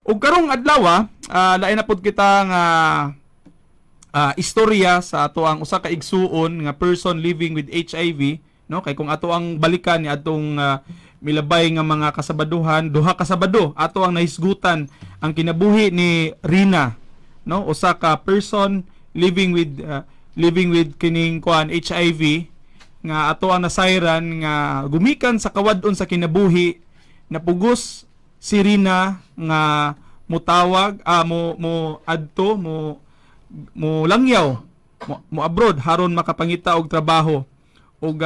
Ug karong adlaw, lain na pud kita nga istorya sa ato ang usa ka igsuon nga person living with HIV, no? Kay kung ato ang balikan ni atong milabay nga mga kasabaduhan, 2 ka Sabado ato ang nahisgutan ang kinabuhi ni Rina, no? Usa ka person living with kining kuan HIV nga ato ang nasayran nga gumikan sa kawad-on sa kinabuhi, napugos si Rina nga mutawag, mo mo adto mo mo langyaw, mo abroad haron makapangita og trabaho. Ug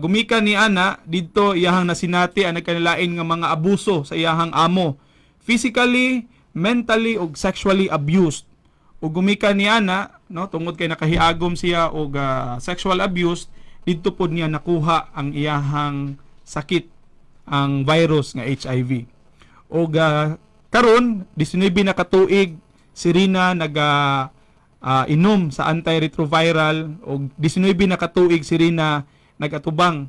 gumikan ni ana didto, iyahang nasinati ang nagkanilain nga mga abuso sa iyahang amo, physically, mentally ug sexually abused. Ug gumikan ni ana, no, tungod kay nakahiagom siya og sexual abuse didto pod niya nakuha ang iyahang sakit, ang virus nga HIV. Ug karon 19 na katuig si Rina naga inom sa antiretroviral og 19 na katuig si Rina nagatubang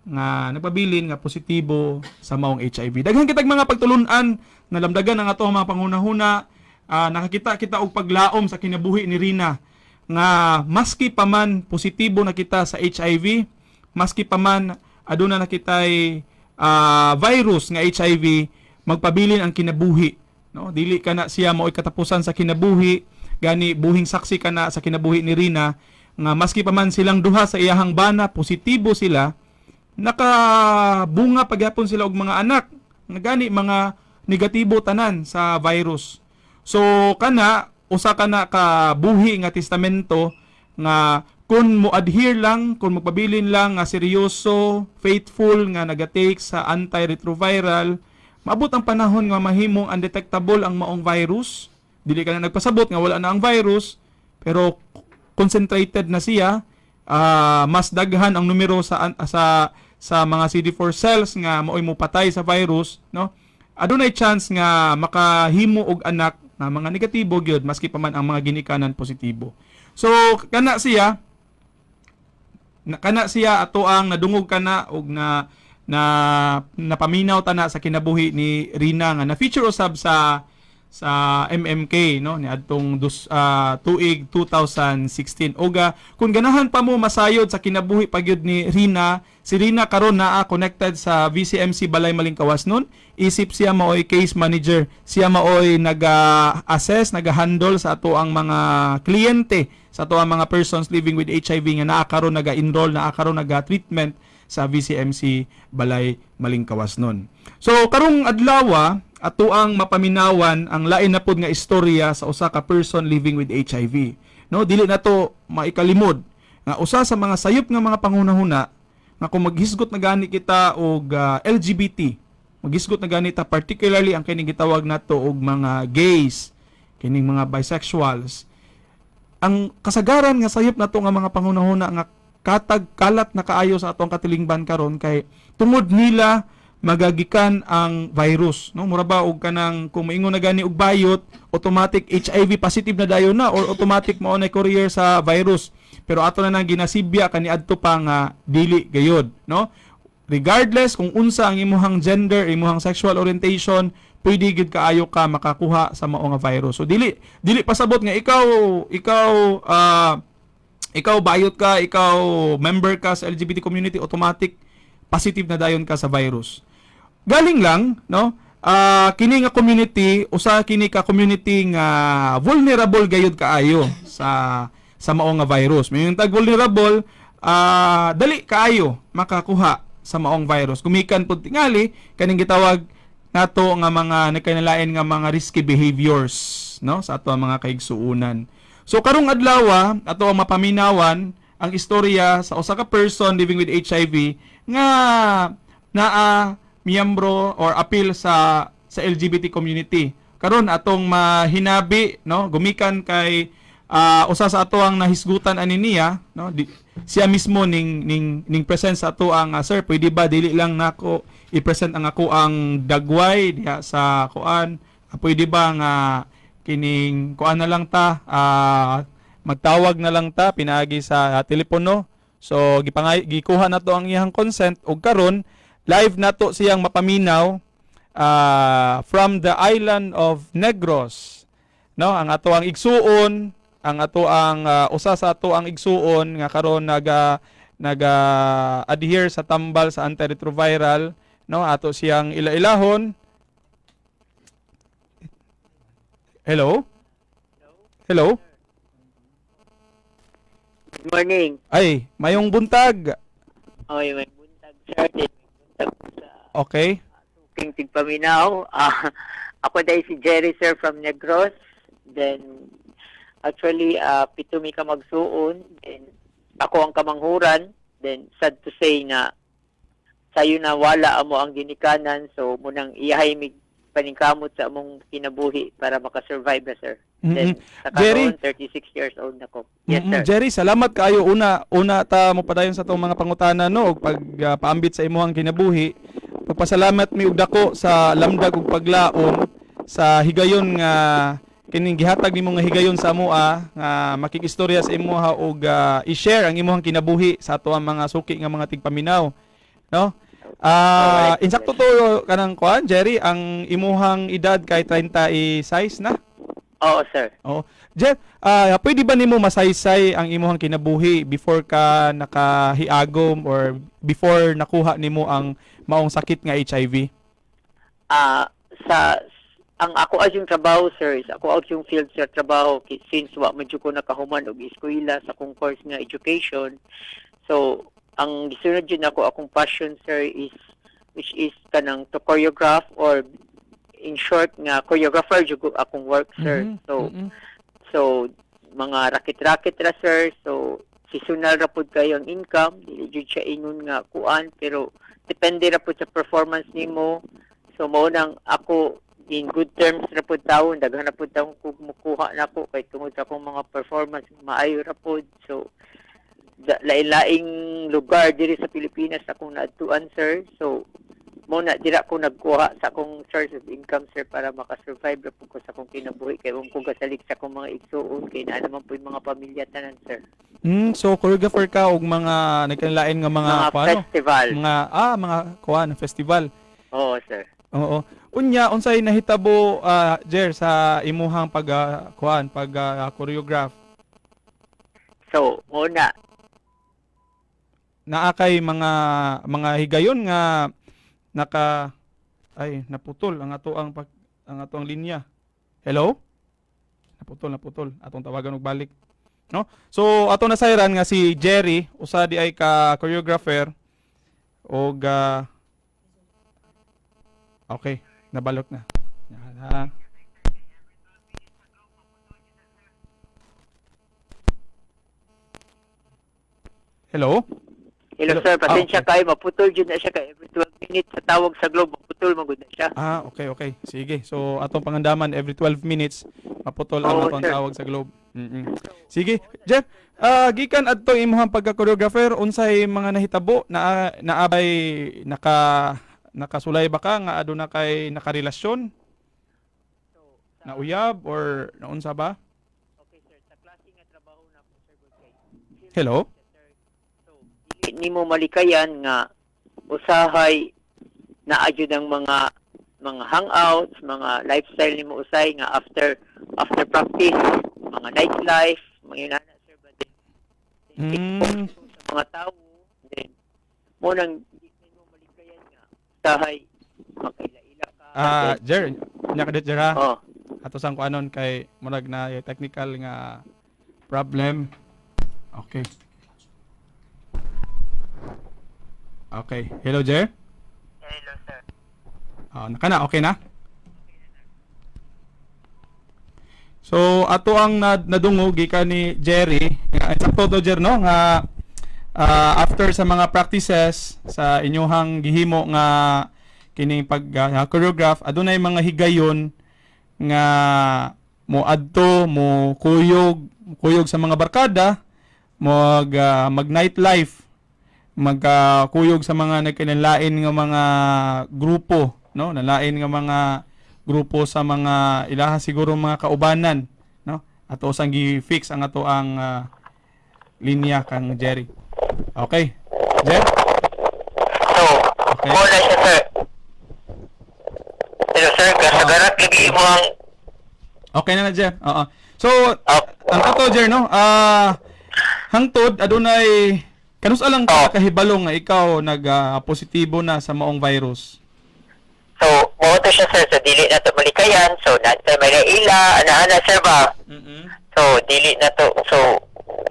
nga nagpabilin nga positibo sa maong HIV. Daghan kitag mga pagtulun-an na lamdagan ang ato mga panghunahuna. Nakakita kita og paglaom sa kinabuhi ni Rina nga maski pa man positibo na kita sa HIV, maski pa man aduna na kitay virus nga HIV, magpabilin ang kinabuhi, no? Dili ka na siya mao'y katapusan sa kinabuhi. Gani buhing saksi ka na sa kinabuhi ni Rina nga maski pa man silang duha sa iyahang bana positibo sila, nakabunga pagyapon sila og mga anak nga gani mga negatibo tanan sa virus. So kana usa ka na ka buhi nga testamento nga kung mo adhere lang, kung magpabilin lang nga seryoso, faithful nga naga-take sa antiretroviral, maabot ang panahon nga mahimong undetectable ang maong virus. Dili ka na nagpasabot nga wala na ang virus, pero concentrated na siya, mas daghan ang numero sa mga CD4 cells nga maoy mopatay sa virus, no? Adunay chance nga makahimo og anak nga mga negatibo gyud maski pa man ang mga ginikanan positibo. So kana siya na, kana siya ato ang nadungog kana og na na napaminaw tana sa kinabuhi ni Rina nga na feature usab sa MMK, no, ni adtong tuig 2016. Oga kung ganahan pa mo masayod sa kinabuhi pagyud ni Rina, si Rina karon naa connected sa VCMC Balay Malingkawas nun. Isip siya maoy case manager, siya maoy naga-assess, naga-handle sa ato ang mga kliyente, sa ato ang mga persons living with HIV nga naa karon naga-enroll, naa karon naga-treatment sa VCMC Balay Malingkawas nun. So karong adlaw, ato ang mapaminawan ang lain na pod nga istorya sa usa ka person living with HIV. No, dili na to maikalimod nga usa sa mga sayop nga mga panghunahuna nga kung maghisgot na gani kita og LGBT, maghisgot na gani ta particularly ang kining gitawag nato og mga gays, kining mga bisexuals, ang kasagaran nga sayop nato nga mga panghunahuna nga katag kalat na kaayo sa atong katilingban karon kay tungod nila magagikan ang virus, no? Mura ba og kanang kung moingon na gani og bayot, automatic HIV positive na dayon na or automatic mao na courier sa virus. Pero ato na nang ginasibya kaniadto pa nga dili gayod, no? Regardless kung unsa ang imuhang gender, imuhang sexual orientation, pwede gid kaayo ka makakuha sa mao nga virus. So dili dili pasabot nga ikaw ikaw ikaw bayot ka, ikaw member ka sa LGBT community, automatic positive na dayon ka sa virus. Galing lang, no? Kini nga community, usa kini ka community nga vulnerable gayud kaayo sa mao nga virus. May tag vulnerable, dali kaayo makakuha sa maong virus. Gumikan pud tingali kaning gitawag nato nga mga nagkanalain nga mga risky behaviors, no, sa ato ang mga kaigsuonan. So karong adlaw, ato ang mapaminawan ang istorya sa usa ka person living with HIV nga naa miyembro or apil sa LGBT community. Karon atong mahinabi, no, gumikan kay usa sa ato ang nahisgutan ani niya, no, siya mismo ning present sa ato ang "Sir, pwede ba dili lang nako i-present ang ako ang dagway diha sa kuan? Pwede ba nga kining kuan na lang ta, magtawag na lang ta pinaagi sa telepono?" So gipangay gikuha nato ang iyang consent ug karon live nato siyang mapaminaw. from the island of Negros, no? Ang ato ang igsuon, ang ato ang usa sa ato ang igsuon nga karon naga adhere sa tambal sa antiretroviral, no? Ato siyang ila-ilahon. Hello? Hello? Good morning. Ay, mayong buntag. Oy, may buntag, sir. May buntag sa King Tigpaminaw. Ako dahil si Jerry, sir, from Negros. Then, actually, pito mi ka magsuon. Then, ako ang kamanghuran. Then, sad to say na sayo na wala amo ang ginikanan. So, munang iyahay mig paningkamot sa among kinabuhi para makasurvive na, sir. Then, sa Jerry? karon, 36 years old na ko. Yes, sir. Jerry, salamat kaayo. Una una ta mo padayon sa atong mga pangutana, no, ug pag paambit sa imuhang kinabuhi. Pagpasalamat mi og dako sa lamdag ug paglaom sa higayon nga kining gihatag nimo nga higayon sa amoa nga makikistorya sa imuha ug i-share ang imuhang kinabuhi sa ato ang mga suki nga mga tigpaminaw, no? Insakto to kanang kuan, Jerry, ang imuhang edad kay 36 na. Oo, sir. Oo. Jeff, pwede ba nimo masaysay ang imuhang kinabuhi before ka nakahiagom or before nakuha nimo ang maong sakit nga HIV? Sa ang ako as yung trabaho, sir, is ako as yung field sa trabaho since wa man jud ko nakahuman og eskwela sa akong course nga education. So ang gisunod jud nako akong passion, sir, is which is kanang to choreograph or in short nga choreographer jud ko akong work, sir. So so mga raket-raket ra, sir. So seasonal ra pud kayo ang income, dili jud siya ingon nga kuan, pero depende ra pud sa performance nimo. So mao nang ako in good terms ra pud taon, daghan ra pud taon kog mukuha nako kay tungod sa akong mga performance maayo ra pud. So lain-laing lugar diri sa Pilipinas akong naadtuan, sir. So mo na dira ko nagkuha sa akong source of income, sir, para makasurvive ra pud ko sa akong kinabuhi kay kung ko gasalig sa akong mga igsuon kay naa naman po yung mga pamilya tanan, sir. So choreographer ka og mga nagkanlain nga mga, Mga kuan, no? festival. Mga kuan festival. Oo, sir. Oo. Unya, unsay nahitabo, Jer, sa imuhang pag kuan, pag choreograph? So mo na Naa kay mga higayon nga naka, ay, naputol ang ato ang linya. Hello? Naputol, naputol. Atong tawagan og balik. No? So ato nasayran nga si Jerry usa di ay ka choreographer og okay, nabalok na. Yan, ha. Hello? Hello, Hello. sir, pasensya Ah, okay. kayo, maputol jud na siya kay every 12 minutes sa tawag sa Globe maputol man gud na siya. Ah, okay. Sige. So, atong pangandaman every 12 minutes maputol ang Oo, atong sir. tawag sa Globe. Sige. Jeff, gikan adto imong pagka-choreographer, unsay mga nahitabo na naabay nakasulay ba ka nga aduna kay nakarelasyon? Nauyab or naunsa ba? Okay, sir, sa klase nga trabaho na po, sir, gud kay Hello? So, dili nimo malikayan nga usahay naa jud ang mga hangouts, mga lifestyle nimo usay nga after after practice, mga nightlife, mga yun ana, sir, ba then, sa mga tao, then mo nang di nimo malikayan nga usahay makaila-ila ka. Jer, nya ka Jer ha. Oh, Ato sang kuanon kay murag na technical nga problem. Okay. Okay. Hello, Jer. Hello, sir. Ah, naka na, okay na? So ato ang nadungog gikan ni Jerry, nga sakto to, Jer, no, nga after sa mga practices sa inyuhang gihimo nga kining pag choreograph, adunay mga higayon nga mo adto mo kuyog kuyog sa mga barkada, mag nightlife, magkuyog sa mga nagkinalain nga mga grupo, no, nalain nga mga grupo sa mga ilaha siguro mga kaubanan, no? Ato sang gi-fix ang ato ang linya kang Jerry. Okay, Jer. So, Okay. mo na siya, sir. Magarak lagi mo ang Okay na na, Jer. Oo. So, Ah. ang ato, Jer, no? Hangtod adunay kanus-a lang ka kahibalo nga ikaw nag positibo na sa maong virus? So, mo to siya, sir, so dili na to malikayan. So, naantay may ila, ana-ana, sir ba? So, dili na to. So,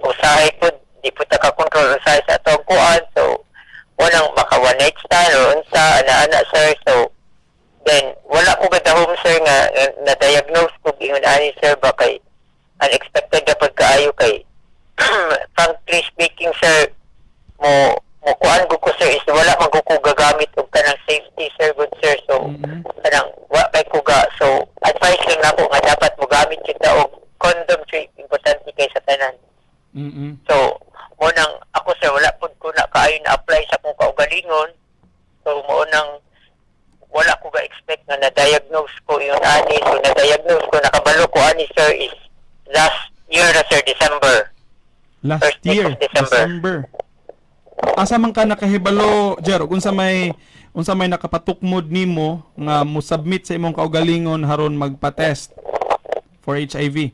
usahay po, di po ta ka-control usahay sa atong kuan. So, walang maka one night stand or unsa, ana-ana, sir. So, then, wala ko gadahom, sir, nga na-diagnose ko ingon ani, sir, ba kay unexpected na pagkaayo kay frankly speaking, sir, mo mo kuan ko, sir, is wala man ko gagamit og kanang safety, sir, good sir. So kanang wa kay ko ga, so advice lang nako nga dapat mo gamit kita og condom, sir, importante kay sa tanan. So mo nang ako, sir, wala pud ko na kaayo na apply sa akong kaugalingon. So mo nang wala ko ga expect nga na-diagnose ko yun ani. So na-diagnose ko, nakabalo ko ani, sir, is last year na, sir, December. Last First week year, of December. December. Asa man ka nakahibalo, Jer, ug unsa may nakapatukmod nimo nga mo submit sa imong kaugalingon haron magpa-test for HIV?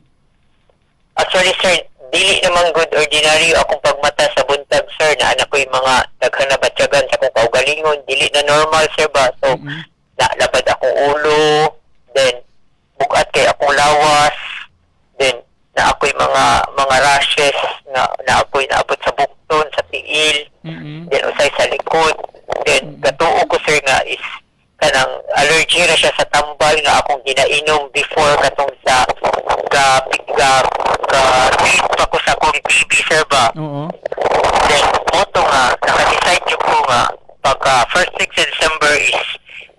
Actually, sir, dili naman good ordinary akong pagmata sa buntag, sir, na anak ko yung mga daghan na batyagan sa akong kaugalingon. Dili na normal, sir, ba? So, nalabad akong ulo, then, bugat kay akong lawas, then, na ako'y mga rashes, na ako'y naabot sa bukton, sa tiil, then usay sa likod. Then, gatuo ko, sir, nga is kanang allergy na siya sa tambal nga akong ginainom before katong sa ga ga ga treat pa ko sa akong TB, sir, ba. Then moto nga naka-decide jud ko nga pagka first week sa December is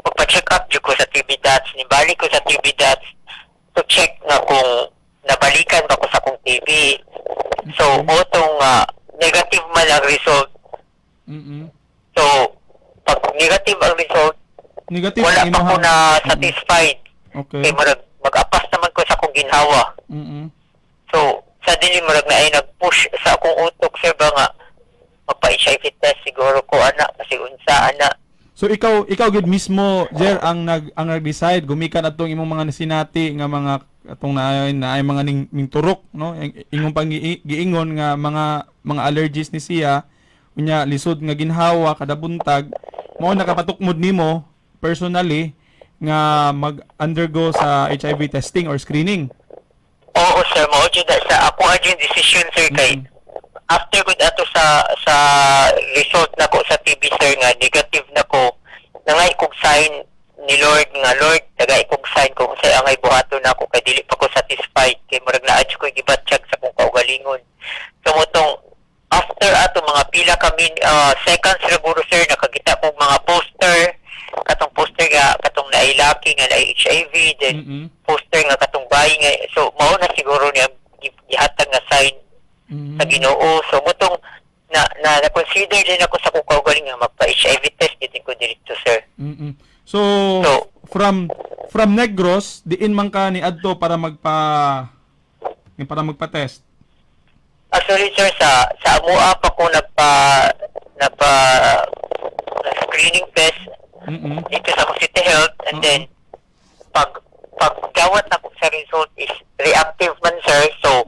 magpa-check up jud ko sa TB Dots. Nibalik ko sa TB Dots to check nga kung nabalikan ba ko sa akong TB. So moto nga negative man ang result. So pag negative ang result, Negative wala ang pa ko na satisfied. Kay murag mag-apas naman ko sa akong ginhawa. So, suddenly murag na ay nag-push sa akong utok, sir, ba nga magpa-HIV test siguro ko ana kasi unsa ana. So ikaw gid mismo, Jer, ang nag-decide gumikan atong imong mga nasinati nga mga atong naay mga ning turok, no, imong pang giingon nga mga allergies ni siya, unya lisod nga ginhawa kada buntag, mao nakapatukmod nimo personally nga mag-undergo sa HIV testing or screening? Oo, sir, mao jud na sa ako ang decision, sir, kay after gud ato sa result nako sa TB, sir, nga negative nako, nangay kog sign ni Lord nga, "Lord, tagay kog sign kung unsay angay buhaton nako kay dili pa ko satisfied kay murag naa jud ko gibatyag sa akong kaugalingon." So motong after ato mga pila kami seconds siguro, sir, nakakita kog mga poster, katong poster nga katong naay laki nga naay HIV, then poster nga katong bayi nga. So mao na siguro niya gihatag nga sign sa Ginoo. So motong na na, na consider din ako sa akong kaugalingon nga magpa HIV test din ko diretso, sir. So, from Negros, diin man ka ni adto para magpa-test? Actually, sir, sa amua pa ko nagpa screening test dito sa akong City Health and then pag gawat nako sa result is reactive man, sir. So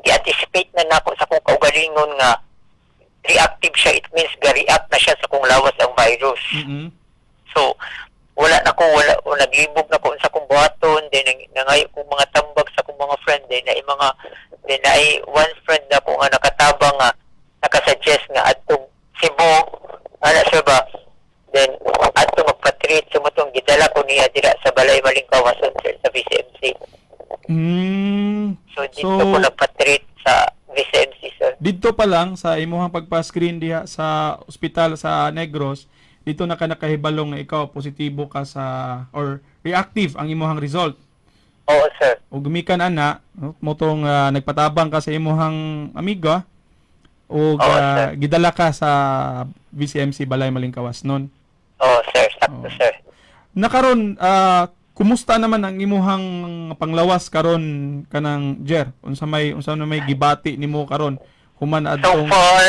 i-anticipate na nako sa akong kaugalingon nga reactive siya, it means ga-react na siya sa akong lawas ang virus. So wala na ko, wala o naglibog na ko sa akong buhaton. Then nangayo kong mga tambag sa akong mga friend, then naay mga, then naay one friend na ko nga nakatabang nga nakasuggest nga adtong Cebu ana, sir, ba. Then adto magpa-treat. So motong gidala ko niya dira sa Balay Malingkawason, sir, sa VCMC. So dito ko nagpa-treat sa VCMC, sir. Dito pa lang sa imuhang pagpa-screen diha sa ospital sa Negros, dito na ka nakahibalo nga ikaw positibo ka sa or reactive ang imuhang result. Oo, sir. O gumikan ana, no, motong nagpatabang ka sa imuhang amiga o Oo, sir. gidala ka sa VCMC Balay Malingkawas nun. Oo, sir, sakto, sir. Nakaron, kumusta naman ang imuhang panglawas karon kanang, Jer? Unsa na may gibati nimo karon human So adtong far,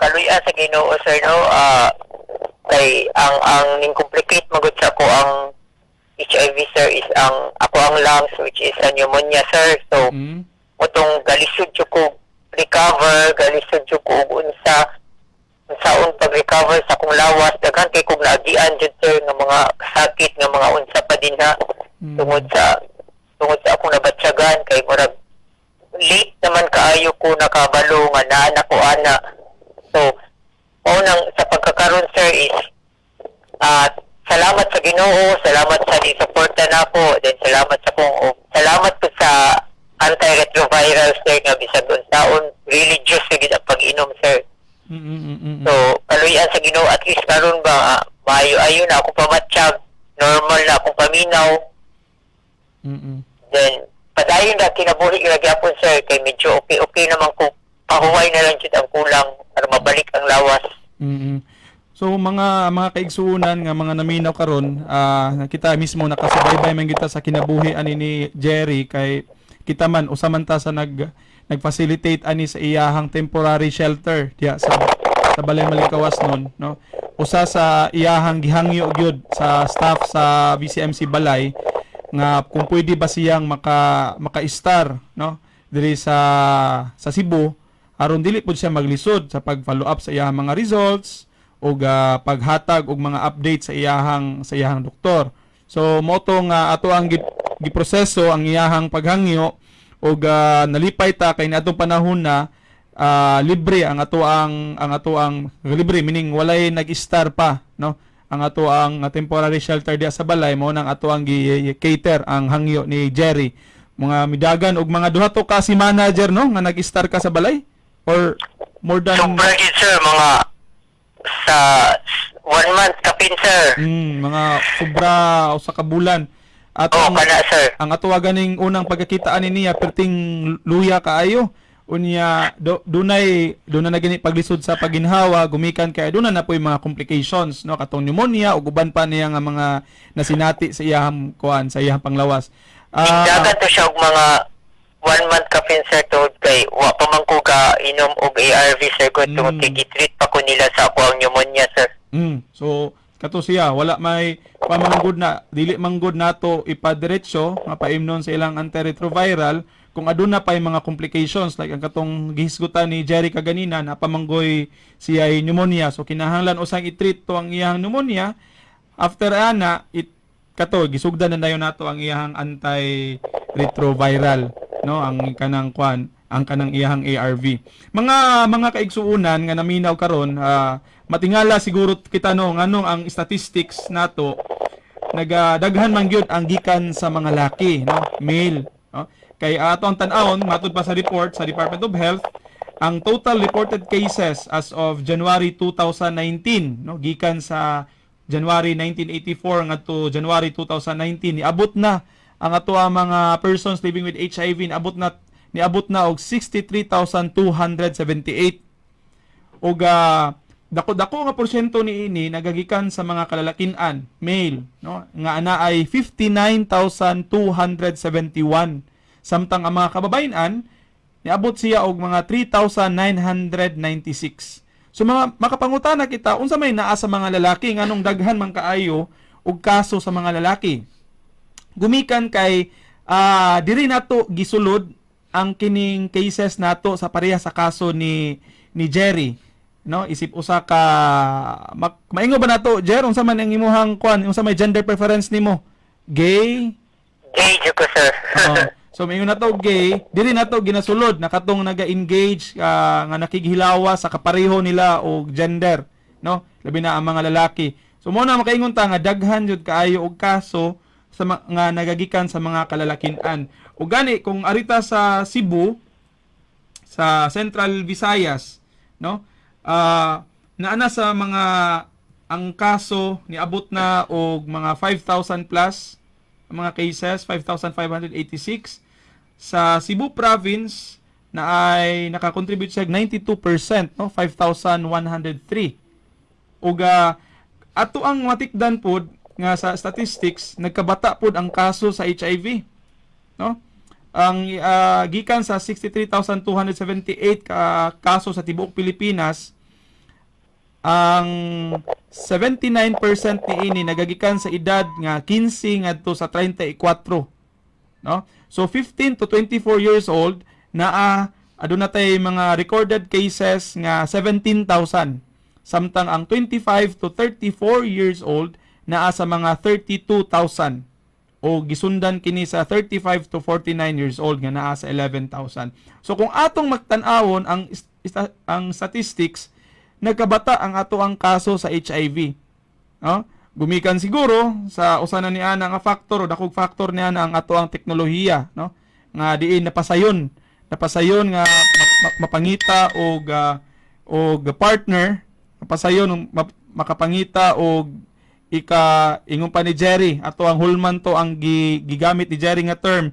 kaluyan sa Ginoo, sir, no, kay ang ning complicate magud sa ako ang HIV, sir, is ang ako ang lungs, which is a pneumonia, sir. So motong galisod jud ko recover, galisod jud ko og unsaon pag-recover sa akong lawas. Daghan kay kog naagian jud, sir, nga mga sakit, nga mga unsa pa din ha, tungod sa akong nabatsyagan kay murag late naman kaayo ko nakabalo nga naa na ko ana. So mao nang sa pagkakaron, sir, is salamat sa Ginoo, salamat sa ni-suporta nako, then salamat sa kong o, salamat ko sa antiretroviral, sir, nga bisag unsaon religious gid ang pag-inom, sir. So kaluyan sa Ginoo, at least karon ba, maayo-ayo na akong pamatsyag, normal na akong paminaw. Then padayon na kinabuhi ra gyapon, sir, kay medyo okay okay naman ko, pahuway na lang jud ang kulang para mabalik ang lawas. So mga kaigsuonan nga mga naminaw karon, kita mismo nakasubaybay man kita sa kinabuhi ani ni Jerry kay kita man usa man ta sa nag-facilitate ani sa iyahang temporary shelter diya sa Balay Maligkawas nun, no? Usa sa iyahang gihangyo gyud sa staff sa VCMC Balay nga kung pwede ba siyang maka-star, no, diri sa Cebu aron dili pud siya maglisod sa pag-follow up sa iyahang mga results ug paghatag og mga update sa iyahang doktor. So mao to nga ato ang giproseso ang iyahang paghangyo ug nalipay ta kay niadtong panahon na libre ang ato ang libre, meaning walay nag-star pa, no, ang ato ang temporary shelter diya sa balay. Mao nang ato ang gi-cater ang hangyo ni Jerry. Mga midagan og mga 2 to ka si manager, no, nga nag-star ka sa balay or more than. Sobra gid, sir, mga sa one month kapin, sir. Mga sobra 1 ka bulan at Oh, ang, kana, sir. Ang ato ganing unang pagkakita ani niya, perting luya kaayo. Unya dunay duna na gani paglisod sa paginhawa gumikan kay duna na po'y mga complications, no, katong pneumonia ug uban pa niya nga mga nasinati sa iyahang kuan, sa iyahang panglawas. Dagan to siya og mga one month kapin, sir, tungod kay wa pa man ko ga inom og ARV, sir, ko tungod kay gitreat pa ko nila sa ako ang pneumonia, sir. So kato siya, wala may pamanggod na dili manggod nato ipadiretso nga paimnon sa ilang antiretroviral kung aduna pa yung mga complications like ang katong gihisgutan ni Jerry kaganina na pamanggoy siya ay pneumonia. So kinahanglan usang i-treat to ang iyang pneumonia. After ana it kato gisugdan na dayon nato ang iyang anti-retroviral, no, ang kanang kwan, ang kanang iyang ARV. Mga kaigsuonan nga naminaw karon, matingala siguro kita, no, nganong ang statistics nato nagadaghan man gyud ang gikan sa mga laki, no, male, no? Kay ato ang tan-awon matud pa sa report sa Department of Health, ang total reported cases as of January 2019, no, gikan sa January 1984 ngadto January 2019, niabot na ang ato ang mga persons living with HIV niabot na og 63,278 ug dako-dako nga porsyento niini nagagikan sa mga kalalakian, male, no, nga ana ay 59,271, samtang ang mga kababayen-an niabot siya og mga 3,996. So mga makapangutana kita, unsa may naa sa mga lalaki, nganong daghan man kaayo og kaso sa mga lalaki? Gumikan kay diri nato gisulod ang kining cases nato sa pareha sa kaso ni Jerry, no, isip usa ka maingo ba nato, Jer, unsa man ang imuhang kuan, unsa may gender preference nimo, gay? Gay jud ko, sir. Oo. So maingon nato gay, diri nato ginasulod na katong naga-engage nga nakighilawa sa kapareho nila og gender, no? Labi na ang mga lalaki. So mo na makaingon ta nga daghan jud kaayo og kaso sa nga nagagikan sa mga kalalakian. Ug gani kung arita sa Cebu, sa Central Visayas, no? Naa na sa mga ang kaso niabot na og mga 5,000 plus ang mga cases, 5,586 sa Cebu province na ay nakakontribute siya 92%, no, 5,103. Ug ato ang matikdan pod nga sa statistics nagkabata pod ang kaso sa HIV, no? Ang gikan sa 63,278 ka kaso sa tibuok Pilipinas. Ang 79% niini nagagikan sa edad nga 15 ngadto sa 34, no? So 15 to 24 years old, naa aduna tay mga recorded cases nga 17,000. Samtang ang 25 to 34 years old, naa sa mga 32,000 o gisundan kini sa 35 to 49 years old nga naa sa 11,000. So kung atong magtan-awon ang statistics, nagkabata ang ato ang kaso sa HIV. No? Gumikan siguro sa usa na ni ana nga factor o dakog factor niya na ang ato ang teknolohiya, no? Nga diin napasayon, napasayon nga mapangita og partner, napasayon makapangita og ika ingon pa ni Jerry, ato ang hulman to ang gigamit ni Jerry nga term,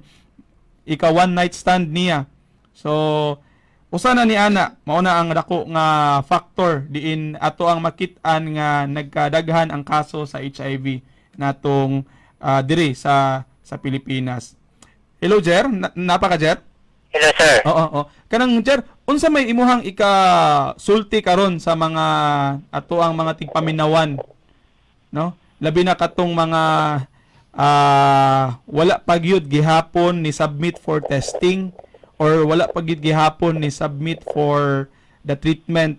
ika one night stand niya. So usa na ni ana, mao na ang dako nga factor diin ato ang makit-an nga nagkadaghan ang kaso sa HIV natong diri sa Pilipinas. Hello, Jer, napa ka, Jer? Hello, sir. Oo. Kanang Jer, unsa may imuhang ika sulti karon sa mga ato ang mga tigpaminawan, no? Labi na katong mga wala pa gyud gihapon ni submit for testing or wala pa gyud gihapon ni submit for the treatment,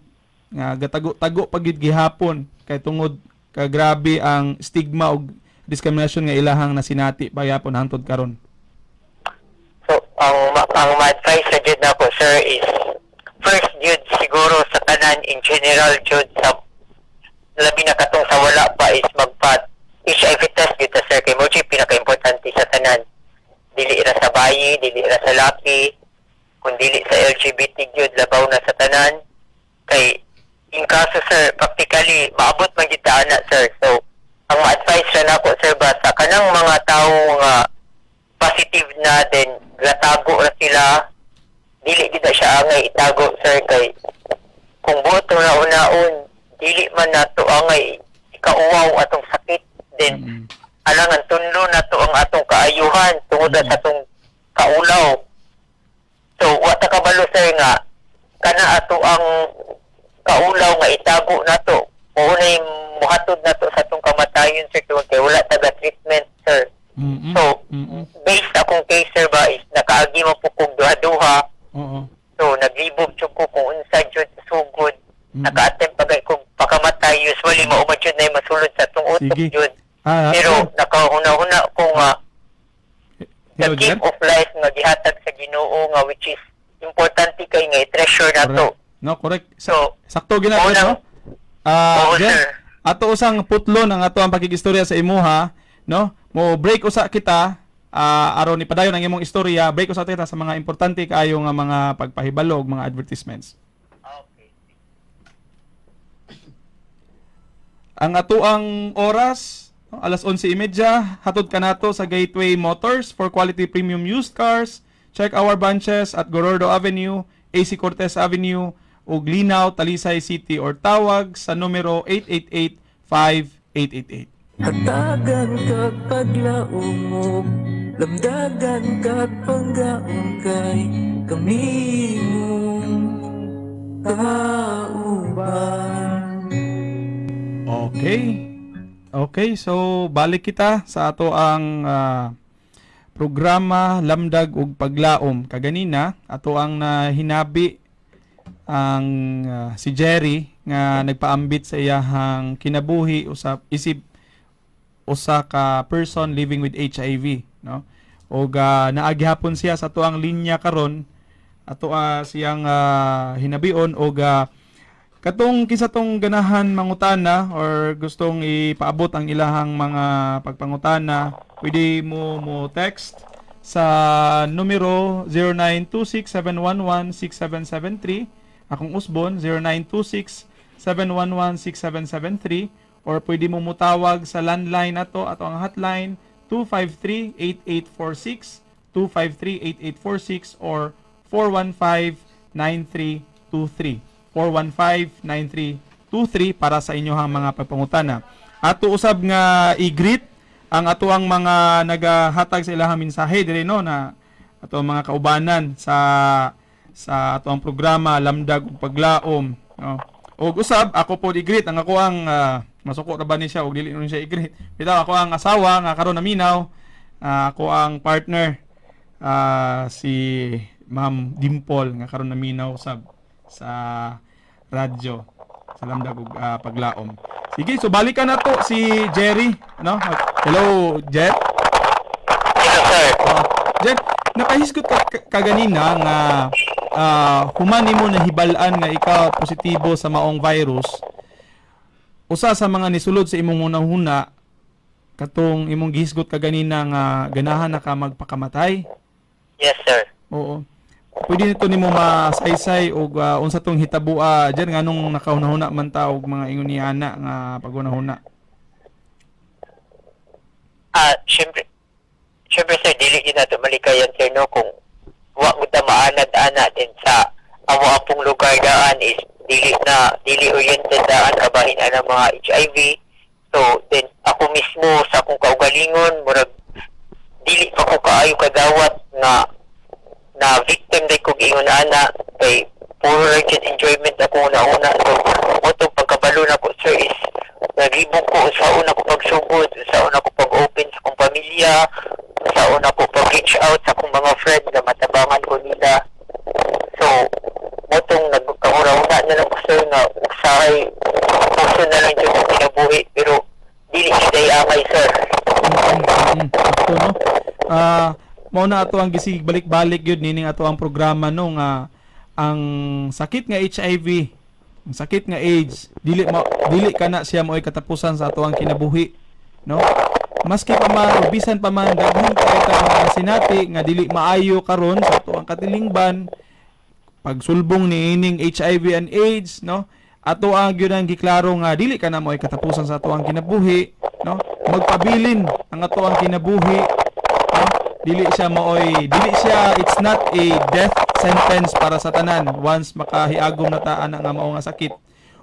nga gatago-tago pa gyud gihapon kay tungod kagrabe ang stigma og discrimination nga ilahang nasinati pa gyapon hangtod karon? So, ang ma-advise sa jud nako, sir, is first jud siguro sa tanan in general jud, sa labi na katong sa wala pa, is magpa HIV test jud ta, sir, kay mo jud pinaka-importante sa tanan. Dili ra sa bayi, dili ra sa laki, kun dili sa LGBT jud, labaw na sa tanan. Kay in kaso, sir, practically maabot man jud ta ana, sir. So, ang ma-advise ra nako, sir, ba sa kanang mga tawo nga positive na, then gatago ra sila, dili gid na siya angay itago, sir, kay kung buot na unaon, dili man nato angay ikauwaw atong sakit, then alangan tunlo nato ang atong kaayuhan tungod na sa atong kaulaw. So wa ta kabalo, sir, nga kana ato ang kaulaw nga itago nato mao nay muhatod nato sa atong kamatayon, sir, tungod kay wala taga treatment, sir. So, based akong case, sir, ba, is nakaagi mo po kog duha-duha. So, naglibog jud ko kung unsa jud sugod. Naka-attempt pa gay kog pakamatay. Usually, mao man jud na masulod sa atong utok jud. Pero, nakahuna-huna ko nga, the Hello, Jer? gift of life nga gihatag sa Ginoo nga which is importante kay nga i-treasure nato. Correct. No, correct. So, Sakto gina, oo Jer, no? Oo, Jer, sir. Ato usang putlon ang ato ang pakigistorya sa imuha, no? Mo break usa kita aron ipadayon ang imong istorya, break usa kita sa mga importante kaayo nga mga pagpahibalo ug mga advertisements. Okay. Ang ato ang oras, no, alas 11:30, hatod kanato sa Gateway Motors for quality premium used cars. Check our branches at Gorordo Avenue, AC Cortez Avenue, ug Linao, Talisay City or tawag sa numero 888-5888. Hatagan kag paglaumog, lamdagan kag panggaong, kay kami mong kauban. Okay. Okay, so balik kita sa ato ang programa Lamdag ug Paglaom. Kaganina ato ang nahinabi ang si Jerry nga nagpaambit sa iyahang kinabuhi usap isip usa ka person living with HIV, no? Og naa gihapon siya sa ato ang linya karon, ato siyang hinabion og katong kinsa tong ganahan mangutana or gustong ipaabot ang ilahang mga pagpangutana, pwede mo mo text sa numero 0926-711-6773. Akong usbon, 0926-711-6773, or pwede mo mutawag sa landline nato, ato ang hotline, 253-8846, 253-8846 or 415-9323, 415-9323 para sa inyong mga pagpangutana. Ato usab nga i-greet ang ato ang mga nagahatag sa ilahang mensahe dire, no, na ato ang mga kaubanan sa ato ang programa Lamdag ug Paglaom, no. Og usab ako po i-greet ang ako ang masuko ra ba ni siya og dili nun siya i-greet. Bitaw ako ang asawa nga karon naminaw, ako ang partner, si Ma'am Dimple nga karon naminaw sab sa radyo sa Lamdag ug Paglaom. Sige, so balikan na to si Jerry, no? Hello, Jer. Hello, sir. Jer, nakahisgot ka kaganina nga human nimo nahibal-an nga ikaw positibo sa maong virus. Usa sa mga nisulod sa imong hunahuna katong imong gihisgot kaganina nga ganahan na ka magpakamatay. Yes, sir. Oo. Pwede nito nimo masaysay og unsa tong hitabua diyan, nganong nakahunahuna man ta og mga ingon ni ana nga paghunahuna? Syempre, syempre sir, dili gyud nato malikayan, sir, no, kung wa mo ta maanad-ana din sa amo pong lugar daan is dili na dili oriented daan kabahin ana mga HIV. So then ako mismo sa akong kaugalingon, murag dili pa ko kaayo kadawat nga na victim day kog ingon ana kay puro ra jud enjoyment ako una-una. So mo to pagkabalo na ko, sir, is naglibog ko sa una ko pagsugod, sa una ko pag-open sa akong pamilya, sa una ko pag-reach out sa akong mga friend na matabangan ko nila. So mo tong nagkaura-una na lang ko, sir, nga usahay puso na lang jud ang kinabuhi, pero dili siya angay, sir. Sakto, no? Mao na ato ang gisig balik-balik yun nining ato ang programa, no, nga ang sakit nga HIV, ang sakit nga AIDS, dili kana siya mo'y katapusan sa ato ang kinabuhi, no? Maski pa man o bisan pa man daghan kaayo ta mga sinati nga dili maayo karon sa ato ang katilingban pagsulbong ni ining HIV and AIDS, no? Ato ang gyud ang giklaro nga dili kana mo'y katapusan sa ato ang kinabuhi, no? Magpabilin ang ato ang kinabuhi, no? Dili siya maoy, dili siya, it's not a death sentence para sa tanan once makahiagom na ta ana nga mao nga sakit.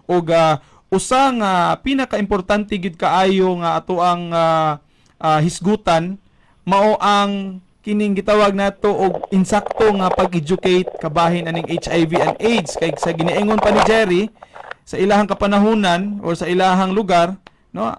Ug usa nga pinakaimportante gid kaayo nga ato ang hisgutan mao ang kining gitawag nato og insakto nga pag-educate kabahin aning HIV and AIDS, kay sa giniingon pa ni Jerry sa ilahang kapanahunan or sa ilahang lugar, no,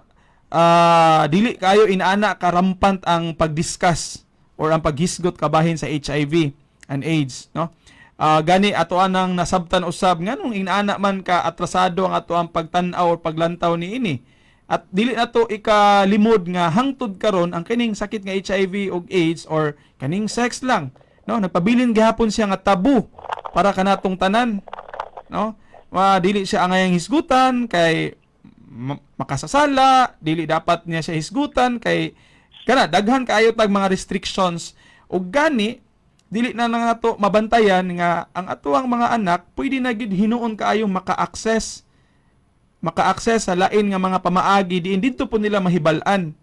dili kayo inaana karampant ang pag-discuss or ang paghisgot kabahin sa HIV and AIDS, no? Gani ato anang nasabtan usab nganong inaana man ka atrasado ang ato ang pagtan-aw or paglantaw niini. At dili nato ikalimod nga hangtod karon ang kining sakit nga HIV og AIDS or kaning sex lang, no, nagpabilin gihapon siya nga tabu para kanatong tanan, no? Ma dili siya angayang hisgutan kay makasasala, dili dapat niya siya hisgutan kay kana daghan kaayo tag mga restrictions. Ug gani dili na lang nato mabantayan nga ang atuang mga anak pwede na gid hinuon kaayo maka-access sa lain nga mga pamaagi diin didto po nila mahibal-an,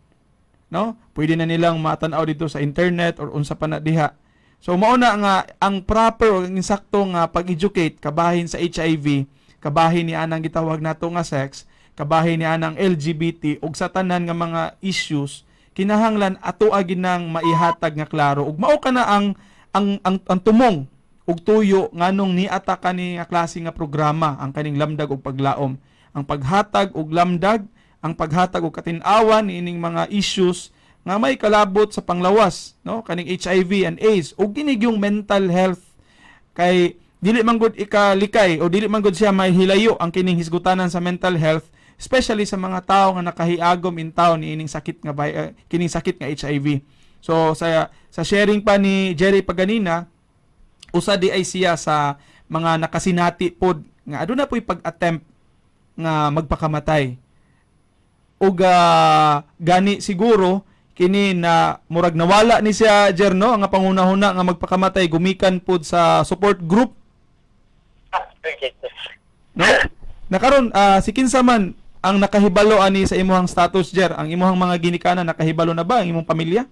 no? Pwede na nilang matan-aw dito sa internet or unsa pa na diha. So mao na nga ang proper o ang insakto nga pag-educate kabahin sa HIV, kabahin ni anang gitawag nato nga sex, kabahin ni anang LGBT ug sa tanan nga mga issues, kinahanglan ato agi nang maihatag nga klaro. Ug mao kana ang tumong ug tuyo nganong niata kani nga klase nga programa, ang kaning Lamdag ug Paglaom, ang paghatag og lamdag, ang paghatag og katin-awan niining mga issues nga may kalabot sa panglawas, no, kaning HIV and AIDS ug kini yung mental health, kay dili man gud ikalikay o dili man gud siya may hilayo ang kining hisgutanan sa mental health, especially sa mga tao nga nakahiagom in town niining sakit nga kining sakit nga HIV. So sa sharing pa ni Jerry paganina, usa di ay siya sa mga nakasinati pod nga aduna po'y pag-attempt nga magpakamatay. Ug gani siguro kini na murag nawala ni siya, Jer, no, nga panghunahuna nga magpakamatay gumikan pod sa support group, no? Nakaron si kinsa man ang nakahibalo ani sa imuhang status, Jer? Ang imuhang mga ginikanan nakahibalo na ba? Ang imong pamilya?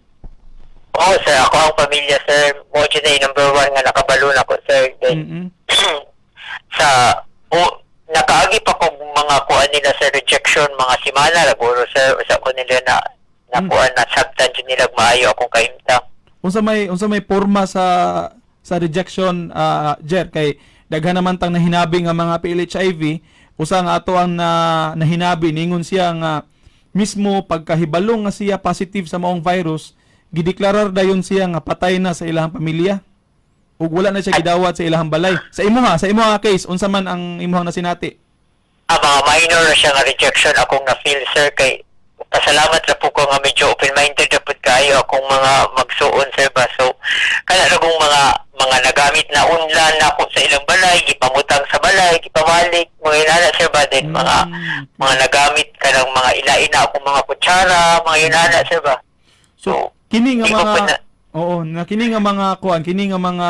Oo, sir. Ako ang pamilya, sir. Mo jud na yung number one nga nakabalo na ko, sir. Then, sa o nakaagi pa kog mga kuan nila sa rejection mga simana ra guro, sir, usa ko nila na nakuan na sabtan jud nila og maayo akong kahimtang. Unsa may porma sa rejection, Jer? Kay daghan naman tang nahinabi nga mga PLHIV. Usa nga ato ang na, nahinabi, ningon siya nga mismo pagkahibalo nga siya positive sa maong virus, gideklarar dayon siya nga patay na sa ilahang pamilya ug wala na siya gidawat sa ilahang balay. Sa imuha case, unsa man ang imuhang nasinati? Mga minor na siya nga rejection akong na-feel, sir, kay pasalamat ra po ko nga medyo open-minded na pud kaayo akong mga magsuon, sir, ba. So kana ra kong mga nagamit na unlan na ako sa ilang balay, gipamutang sa balay, gipamalik, mga inana, sir, ba. Then mga mga nagamit kanang mga ilain na akong mga kutsara, mga inana, sir, ba. So, kini nga di ko mga pa na- Oo, na kini nga mga kuan, kini nga mga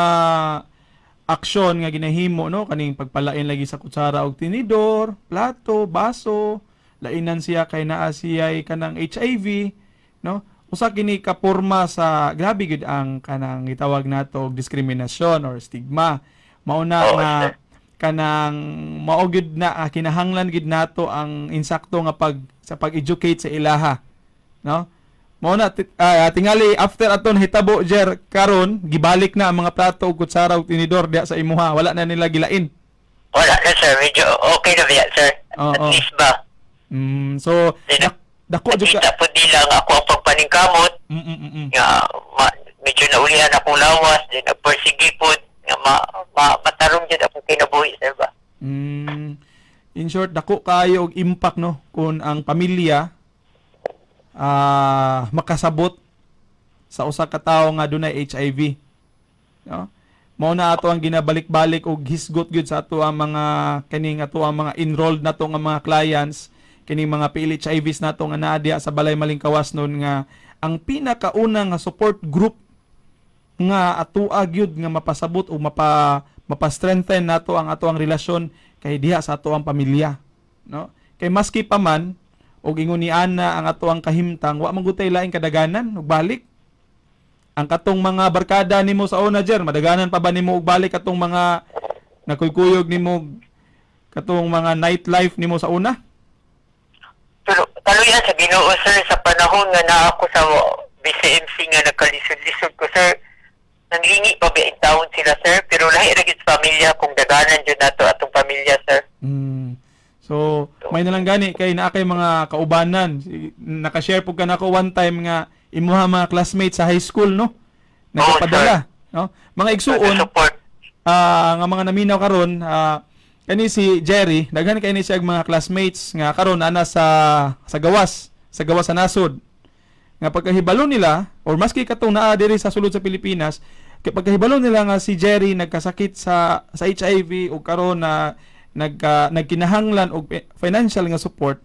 aksyon nga ginahimo, no, kaning pagpalain lagi sa kutsara og tinidor, plato, baso, lainan siya kay naa siya kanang HIV, no? Usa kini ka porma sa grabe gid ang kanang gitawag nato og diskriminasyon or stigma. Mao na Oo, nga sir. Kanang mao gyud na kinahanglan gid nato ang insakto nga pag sa pag-educate sa ilaha, no? Mao na tingali after aton hitabo, Jer, karon gibalik na ang mga plato ug kutsara ug tinidor diha sa imuha, wala na nila gilain? Wala na, sir. Medyo okay na biya, sir. Oo. At least ba. So Then, dako jud ka. Nakita po nila nga ako ang pagpaningkamot nga medyo naulihan akong lawas, then nagpersige po nga matarong jud akong kinabuhi, sir, ba. In short, dako kaayo og impact, no, kung ang pamilya makasabot sa usa ka tawo nga dunay HIV, no? Mao na ato ang ginabalik-balik og hisgot gyud sa ato ang mga kaning ato ang mga enrolled nato nga mga clients, kining mga PLHIVs nato nga naa diha sa Balay Malingkawas nun, nga ang pinakauna nga support group nga atua gyud nga mapasabot o mapa-strengthen nato ang ato ang relasyon kay diha sa ato ang pamilya, no? Kay maski pa man og ingon ni ana ang ato ang kahimtang, wa man gud tay laing kadaganan ug balik. Ang katong mga barkada nimo sa una, Jer, madaganan pa ba nimo og balik katong mga nakuykuyog nimo, katong mga nightlife nimo sa una? Pero kaluyan sa Ginoo, sir, sa panahon nga naa ako sa BCMC nga nagkalisod-lisod ko, sir, nanglingi pa ba in taon sila, sir, pero lahi ra gyud sa pamilya kung daganan jud nato atong pamilya, sir. So, may nalang gani kay naa kay mga kaubanan. Naka-share pud ka nako one time nga imuha mga classmates sa high school, no? Nagpapadala, no? Mga igsuon, Support. Nga mga naminaw karon, kani si Jerry, daghan kay ni siya og mga classmates nga karon ana sa gawas sa nasod. Nga pagkahibalo nila or maski katong naa diri sa sulod sa Pilipinas, kay pagkahibalo nila nga si Jerry nagkasakit sa HIV o karon na nagkinahanglan og financial nga support,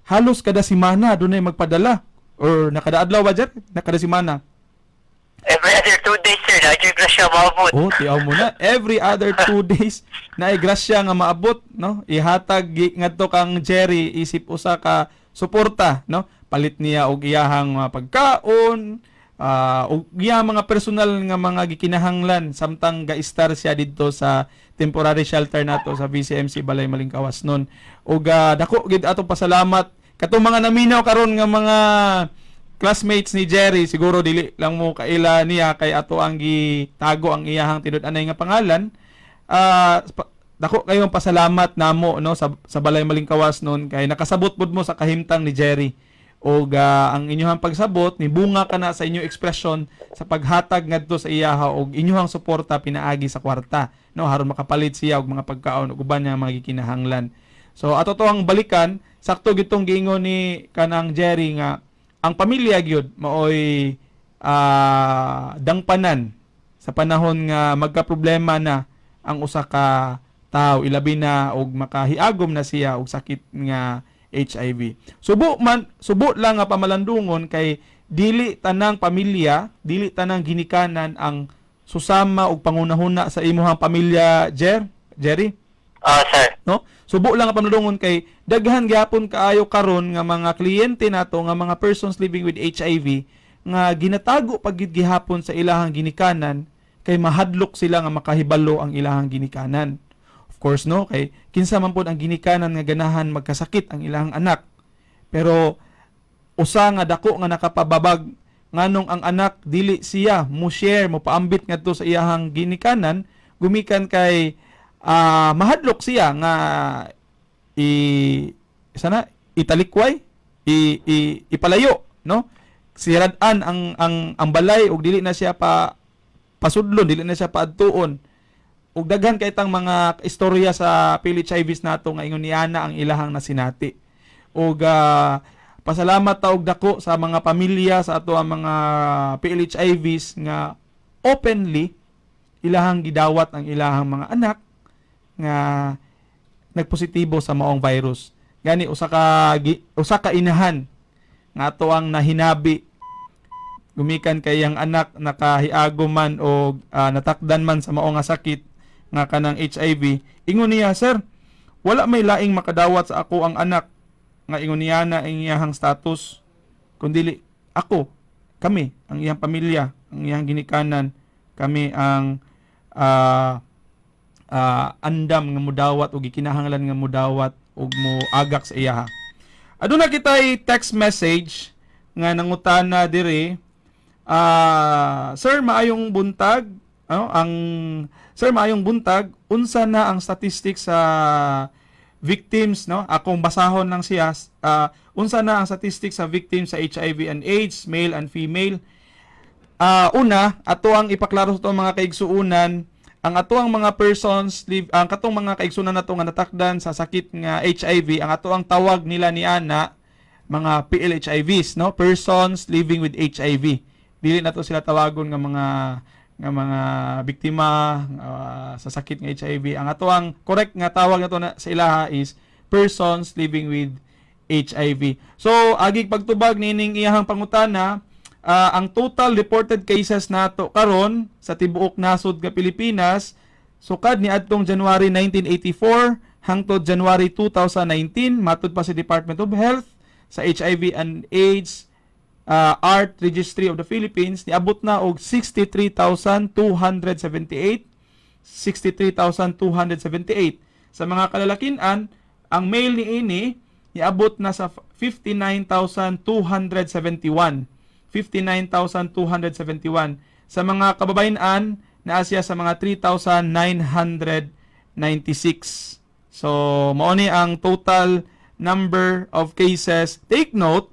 halos kada semana dunay magpadala or nakadaadlaw ba, Jer? Nakada semana. Every other 2 days, sir, na jud grasya maabot. Oh, tiaw mo na. Every other 2 days na grasya nga maabot, no? Ihatag ngadto kang Jerry isip usa ka suporta, no? Palit niya og iyahang mga pagkaon, og iyang mga personal nga mga gikinahanglan samtang ga-star siya didto sa temporary shelter nato sa VCMC Balay Malingkawas nun. Ug dako gid atong pasalamat katong mga naminaw karon nga mga classmates ni Jerry. Siguro dili lang mo kaila niya kay ato ang gitago ang iyahang tinud-anay nga pangalan. Dako kayong pasalamat namo, no, sa Balay Malingkawas nun kay nakasabot pud mo sa kahimtang ni Jerry og ang inyong pagsabot ni bunga kana sa inyong ekspresyon sa paghatag ngadto sa iyaha og inyong suporta pinaagi sa kwarta, no, aron makapalit siya og mga pagkaon ug uban niya mga gikinahanglan. So ato to ang balikan, sakto gitong giingon ni kanang Jerry nga ang pamilya gyud maoy dangpanan sa panahon nga magka-problema na ang usa ka tao, ilabi na og makahiagom na siya og sakit nga HIV. Subo man, subo lang nga pamalandungon kay dili tanang pamilya, dili tanang ginikanan ang susama og pangunahuna sa imuhang pamilya, Jerry. Ah, sir. No? Subo lang ang pamalandungon kay daghan gyapon kaayo karon nga mga kliyente nato nga mga persons living with HIV nga ginatago pag gid gihapon sa ilahang ginikanan kay mahadlok sila nga makahibalo ang ilahang ginikanan. Of course, no, kay kinsa man pod ang ginikanan nga ganahan magkasakit ang ilahang anak? Pero usa nga dako nga nakapababag nganong ang anak dili siya mo share, mo paambit ngadto sa iyahang ginikanan, gumikan kay mahadlok siya nga i sana italikway, i ipalayo, no, sirad-an ang balay ug dili na siya pa pasudlon, dili na siya paadtuon. Ug daghan kay tang mga istorya sa PLHIVs nato nga ingon niana ang ilahang nasinati. Ug pasalamat ta og dako sa mga pamilya sa ato ang mga PLHIVs nga openly ilahang gidawat ang ilahang mga anak nga nagpositibo sa maong virus. Gani usa ka inahan nga ato ang nahinabi gumikan kay iyang anak nakahiago man o natakdan man sa mao nga sakit nga kanang HIV. Ingon niya, "Sir, wala may laing makadawat sa ako ang anak nga ingon niya na ang iyahang status kundili ako, kami ang iyang pamilya, ang iyang ginikanan, kami ang andam nga mudawat ug gikinahanglan nga mudawat ug moagak sa iyaha." Aduna kitay text message nga nangutana diri. "Sir, maayong buntag." Ano ang "Sir, maayong buntag, unsa na ang statistics sa victims," no? Akong basahon lang siya. "Unsa na ang statistics sa victims sa HIV and AIDS, male and female?" Una, ato ang ipaklaro sa atong mga kaigsuunan, ang ato ang mga persons live, ang katong mga kaigsuunan nato nga natakdan sa sakit nga HIV, ang ato ang tawag nila ni ana mga PLHIVs, no? Persons living with HIV. Dili nato sila tawagon nga mga biktima sa sakit nga HIV. Ang ato ang correct nga tawag nato na sa ilaha is persons living with HIV. So, agig pagtubag nining iyahang pangutana, ang total reported cases nato karon sa tibuok nasod nga Pilipinas sukad ni adtong January 1984 hangtod January 2019, matud pa sa Department of Health sa HIV and AIDS ART Registry of the Philippines, niabot na og 63,278, 63,278. Sa mga kalalakian, ang male niini niabot na sa 59,271, 59,271. Sa mga kababayen-an, naa siya sa mga 3,996. So mao ni ang total number of cases. Take note,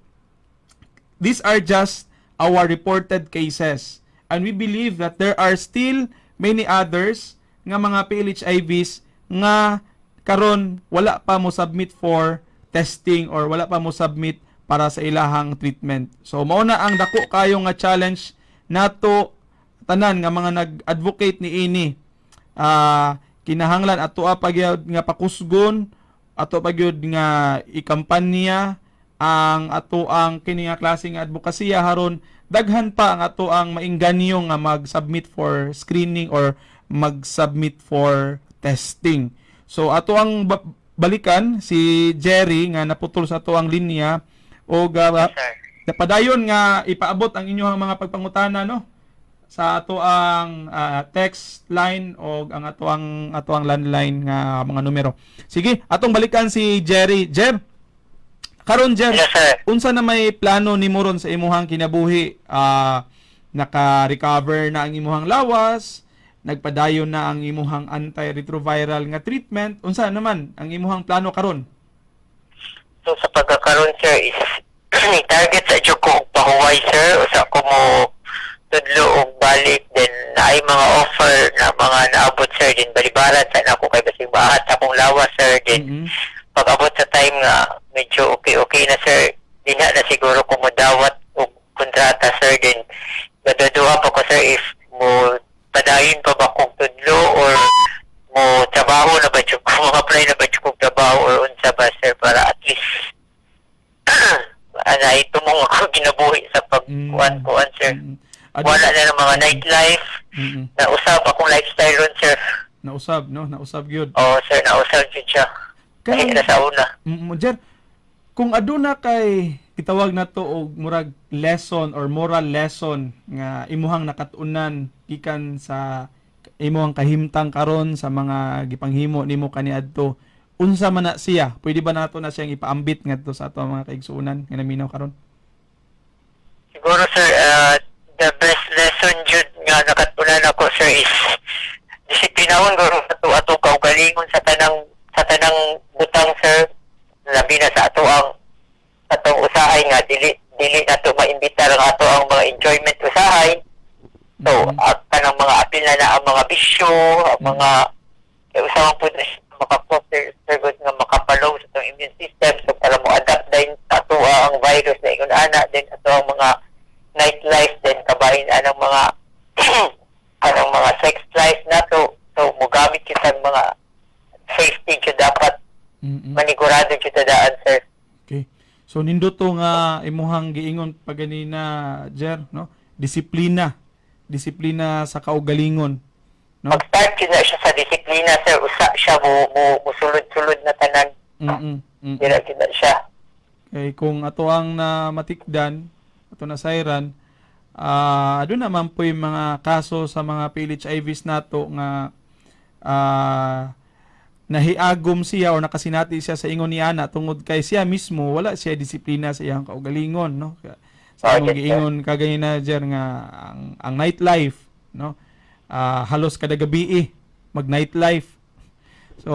these are just our reported cases. And we believe that there are still many others nga mga PLHIVs nga karon wala pa mo submit for testing or wala pa mo submit para sa ilahang treatment. So mao na ang dako kayo nga challenge nato tanan nga mga nag-advocate ni ini. Kinahanglan ato pa gyud nga pakusgon, ato pa gyud nga ikampanya ang ato ang kini nga klase nga advokasya haron daghan pa ang ato ang mainganyo nga mag-submit for screening or mag-submit for testing. So ato ang balikan si Jerry nga naputol sa ato ang linya o Sir. padayon nga ipaabot ang inyong mga pagpangutana, no, sa ato ang text line o ang ato ang landline nga mga numero. Sige, atong balikan si Jerry. Jer, karon Jer, Yes, sir. unsa na may plano nimo ron sa imuhang kinabuhi? Naka-recover na ang imuhang lawas, nagpadayon na ang imuhang antiretroviral nga treatment. Unsa naman ang imuhang plano karon? So sa pagkakaroon, sir, is target sa jud ko og pahuway, sir, usa ko mo tudlo og balik, then naay mga offer na mga naabot, sir, din balibaran sa nako kay basig baahat sa akong lawas, sir, din pag abot sa time nga medyo okay okay na, sir, dinha na siguro ko modawat og kontrata, sir. Din gaduduha pa ko, sir, if mo padayon pa ba kong tudlo or mo trabaho na ba jud ko, mo apply na ba jud kong trabaho or unsa ba, sir, para at least ana itumong ako kinabuhi sa pagkuan kuan, sir. Wala na ng mga nightlife. Nausab akong lifestyle ron, sir. Nausab, no? Nausab gyud. Oo, sir, nausab jud siya. Kaya- Kaya na sa una. Jer, kung aduna kay gitawag na to og murag lesson or moral lesson nga imuhang nakatunan gikan sa imuhang kahimtang karon sa mga gipanghimo nimo kaniadto, unsa man na siya? Pwede ba nato na siyang ipaambit ngadto sa ato mga kaigsuonan nga naminaw karon? Siguro, sir, the best lesson jud nga nakatunan ako, sir, is disiplinahon guro ato ato kaugalingon sa tanang butang, sir. Labi na sa ato ang atong usahay nga dili dili nato maimbitar ang ato ang mga enjoyment usahay. So, at kanang mga apil na na ang mga bisyo, ang mga kay usa man pud na siya maka-foster, sir, gud, nga makapalaw sa atong immune system. So, para mo adapt din sa ato ang virus na ingon ana, then ato ang mga nightlife, then kabahin anang mga sex life nato. So, mogamit kita ang mga safety jud, dapat manigurado jud ta daan, sir. Okay. So nindot to nga imuhang giingon pa ganina, Jer, no? Disiplina. Disiplina sa kaugalingon, no? Pag-start jud na siya sa disiplina, sir, usa siya mo musulod-sulod na tanan. Dira jud na siya. Kay kung ato ang na matikdan, ato na sayran, doon naman po yung mga kaso sa mga PLHIVs nato nga nahiagom siya or nakasinati siya sa ingon ni ana tungod kay siya mismo wala siya disiplina sa iyang kaugalingon, no? Sa Oh, imong yes, sir. giingon kaganina, Jer, nga ang nightlife, no, halos kada gabi eh, mag nightlife. So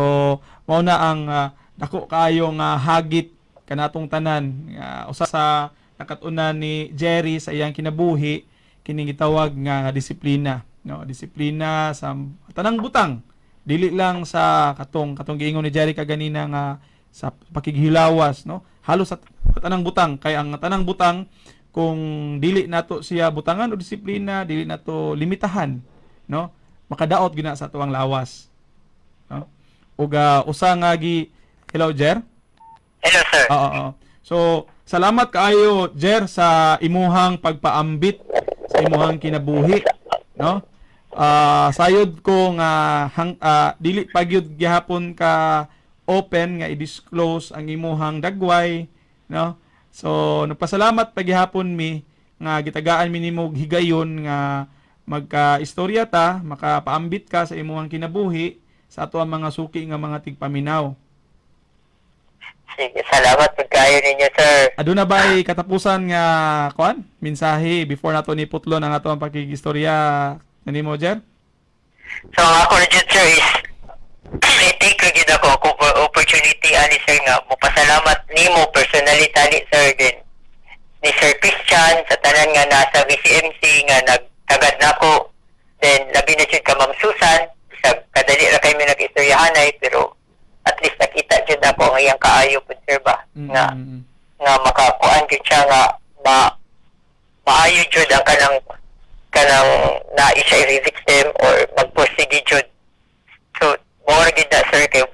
mao na ang dako kaayo nga hagit kanatong tanan nga usa sa nakat-unan ni Jerry sa iyang kinabuhi kining gitawag nga disiplina, no? Disiplina sa tanang butang, dili lang sa katong katong giingon ni Jerry kaganina nga sa pakighilawas, no? Halos sa tanang butang, kay ang tanang butang, kung dili nato siya butangan o disiplina, dili nato limitahan, no, makadaot gina sa atuang lawas, no? Ug usa nga gi. Hello, Jer. Hello, sir. Oo. So, salamat kaayo, Jer, sa imuhang pagpaambit sa imuhang kinabuhi, no? Sayod ko nga dili pagyud gihapon ka open nga i-disclose ang imuhang dagway, no? So, nagpasalamat paghihapon mi nga gitagaan mi nimo og higayon nga magka-istorya ta, makapaambit ka sa imuhang kinabuhi sa ato ang mga suki nga mga tigpaminaw. Sige, salamat pud kaayo ninyo, sir. Aduna ba ay katapusan nga kuan mensahe before nato ni putlon ang ato ang pakigistorya nimo, Jer? So, ang ako na jud, sir, is i-take ra gyud ako akong opportunity ani, sir, nga mopasalamat nimo personally tani, sir, din ni Sir Christian, sa tanan nga nasa VCMC nga nagtagad nako, then labi na jud ka Ma'am Susan. Sa kadali ra kay mi nag-istoryahanay, pero at least nakita jud nako ang iyang kaayo pud, sir, ba nga nga makakuan gyud siya nga maayo jud ang kanang kanang na siya i-victim or magpursige jud. So mao ra gyud na, sir, kay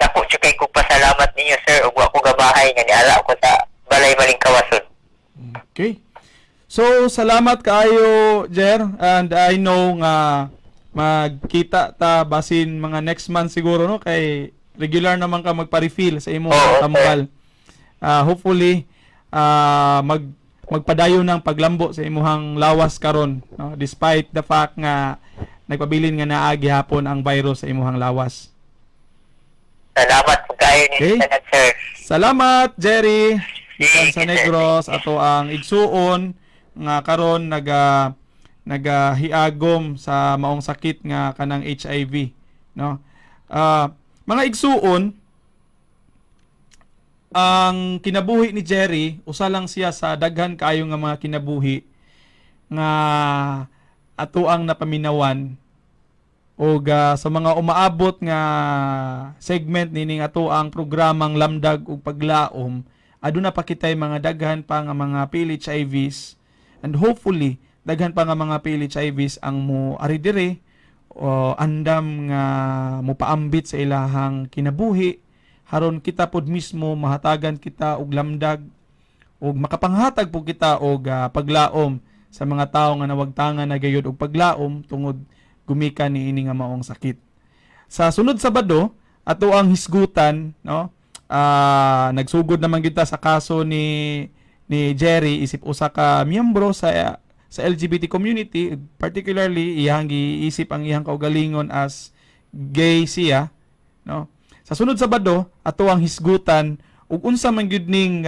dako jud kay ko pasalamat ninyo, sir, ug wa ko gabahay nga niara ko sa Balay Malingkawason. Okay. So, salamat kaayo, Jer, and I know nga magkita ta basin mga next month siguro, no, kay regular naman ka magpa-refill sa imong tambal. Hopefully magpadayon ng paglambo sa imuhang lawas karon, no, despite the fact nga nagpabilin nga naa gihapon ang virus sa imuhang lawas. Salamat pud kaayo ninyo tanan, sir. Salamat, Jerry. Gikan sa Sige, sir. Negros, ato ang igsuon nga karon nagahiagom sa maong sakit nga kanang HIV, no? Mga igsuon, ang kinabuhi ni Jerry, usa lang siya sa daghan kaayo nga mga kinabuhi nga ato ang napaminawan og sa mga umaabot nga segment nining ato ang programang Lamdag ug Paglaom, aduna pa kitay mga daghan pa nga mga PLHIVs, and hopefully daghan pa nga mga PLHIVs ang mo ari dire o andam nga mopaambit sa ilahang kinabuhi, haron kita pod mismo mahatagan kita og lamdag ug makapanghatag po kita og paglaom sa mga tawo nga nawagtangan na gayud og paglaom tungod gumikan niini nga maong sakit. Sa sunod Sabado, ato ang hisgutan, no? Nagsugod naman kita sa kaso ni Jerry isip usa ka miyembro sa LGBT community, particularly iyang giisip ang iyang kaugalingon as gay siya, no? Sa sunod Sabado, ato ang hisgutan ug unsa man gyud ning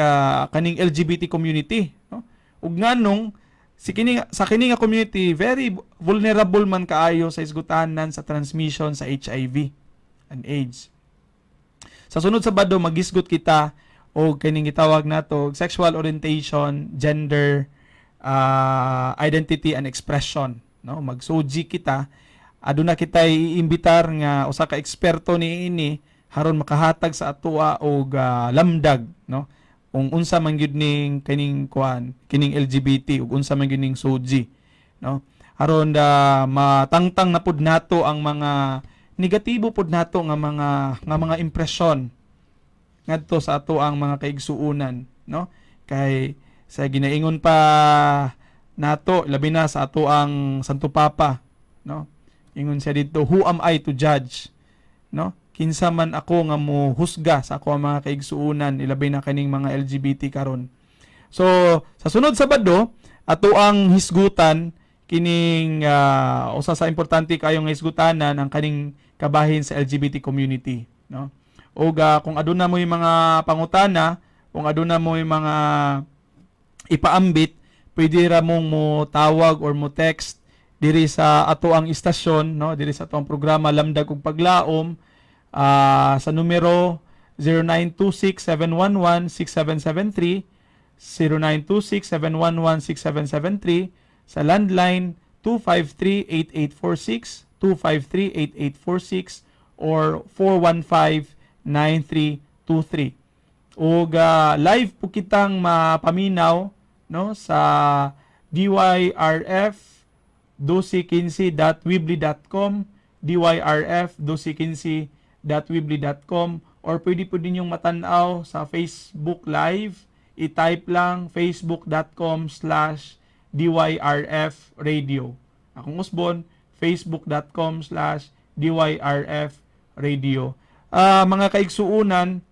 kaning LGBT community, no? Ug nganong si kini sa kini nga community very vulnerable man kaayo sa hisgutanan sa transmission sa HIV and AIDS. Sa sunod Sabado, magisgot kita. o kining gitawag nato sexual orientation, gender identity and expression, no? Magsoji kita, aduna kita iimbitar nga usa ka eksperto niini haron makahatag sa atoa og lamdag, no, kung unsa man gyud ning kining kuan, kining LGBT, ug unsa man gyud ning SOGI, no, aron da matangtang na pud nato ang mga negatibo pud nato nga mga impresyon ngadto sa ato ang mga kaigsuonan, no? Kay sa ginaingon pa nato, labi na sa ato ang Santo Papa, no, ingon siya dito, "Who am I to judge?" no? Kinsa man ako nga mo husga sa ako ang mga kaigsuonan, ilabi na kining mga LGBT karon? So sa sunod Sabado, ato ang hisgutan kining usa sa importante kayo nga hisgutanan, ang kaning kabahin sa LGBT community, no? Ug kung aduna mo yung mga pangutana, kung aduna mo yung mga ipaambit, pwede ra mong mo tawag or mo text diri sa ato ang istasyon, no, diri sa ato ang programa Lamdag ug Paglaom sa numero 0926-711-6773, 0926-711-6773, sa landline 253-8846, 253-8846 or 415-9323. Ug live po kitang mapaminaw, no, sa DYRF 1215.weebly.com, dyrf1215.weebly.com, or pwede po din yung matanaw sa Facebook Live. I-type lang facebook.com/dyrfradio. Akong usbon, facebook.com/dyrfradio. Mga kaigsuunan,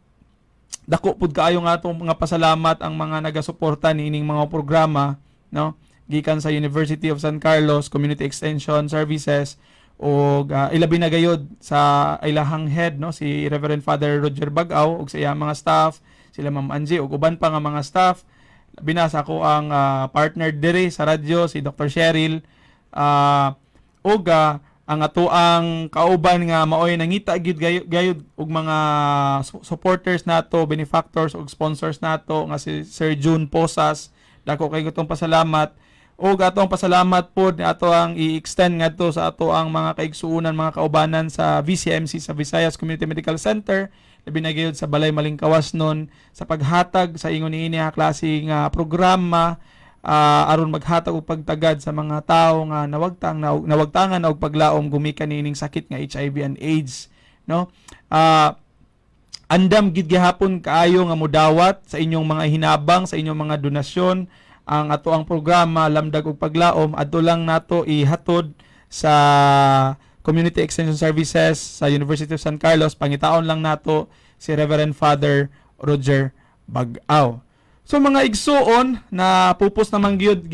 dako pud kaayo nga atong mga pasalamat ang mga nagasuporta niining mga programa, no, gikan sa University of San Carlos Community Extension Services og ilabi na gayod sa ilahang head, no, si Reverend Father Roger Bagaw ug sa iyang mga staff, sila Ma'am Angie ug uban pa nga mga staff, labi na sa ako ang partner diri sa radyo, si Dr. Cheryl, ug ang ato ang kauban nga maoy nangita gyud gayud og mga supporters nato, benefactors ug sponsors nato nga si Sir June Posas. Dako kay gutong pasalamat. Ug ato ang pasalamat pod ato ang i-extend ngadto sa ato ang mga kaigsuonan, mga kaubanan sa VCMC, sa Visayas Community Medical Center, labi na gayud sa Balay Malingkawas nun sa paghatag sa ingon niini nga klase nga programa aron maghatag og pagtagad sa mga tawo nga nawagtangan og paglaom gumikan niining sakit nga HIV and AIDS, no? Andam gid gihapon kaayo nga mudawat sa inyong mga hinabang, sa inyong mga donasyon ang ato ang programa Lamdag ug Paglaom. Adto lang nato ihatod sa Community Extension Services sa University of San Carlos. Pangitaon lang nato si Reverend Father Roger Bagaw. So mga igsuon, napupos naman gyud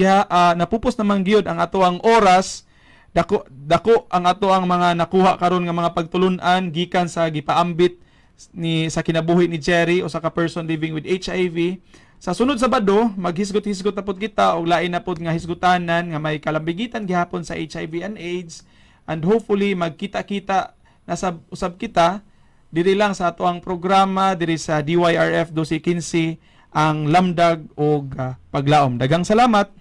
ang ato ang oras. Dako dako ang ato ang mga nakuha karon nga mga pagtulun-an gikan sa gipaambit ni sa kinabuhi ni Jerry, usa ka person living with HIV. Sa sunod Sabado, maghisgot-hisgot na pud kita og lain na pud nga hisgutanan nga may kalambigitan gihapon sa HIV and AIDS, and hopefully magkita-kita na sa usab kita diri lang sa ato ang programa diri sa DYRF 1215, ang Lamdag og Paglaom. Daghang salamat.